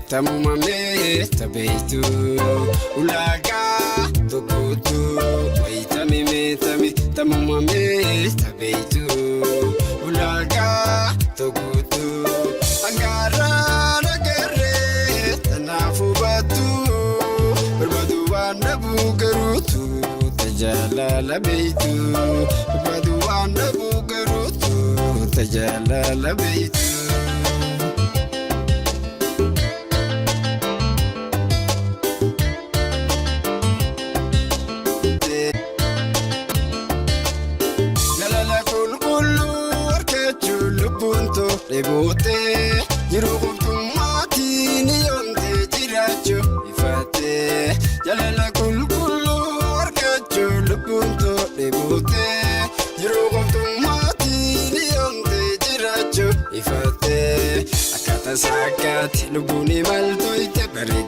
Tamumamee tabeeytu ulaagaa tokkotu wayitami tami tamumamee tabeeytu ulaagaa tokkotu hangaarraa nagarree tanaaf hubattu barbaadu waan dhabuu garuutu tajaajila beeytu barbaadu waan dhabuu garuutu tajaajila beeytu. Galala qulqulluu argachuu lubbuun dheebootee yeroo qoftummaatiin yoomtee jiraachuu ifattee. Jalala qulqulluu argachuu lubbuun dheebootee yeroo qoftummaatiin yoomtee jiraachuu ifattee. Akkaataa saakkaatti lubbuun imaltu itti bareedee.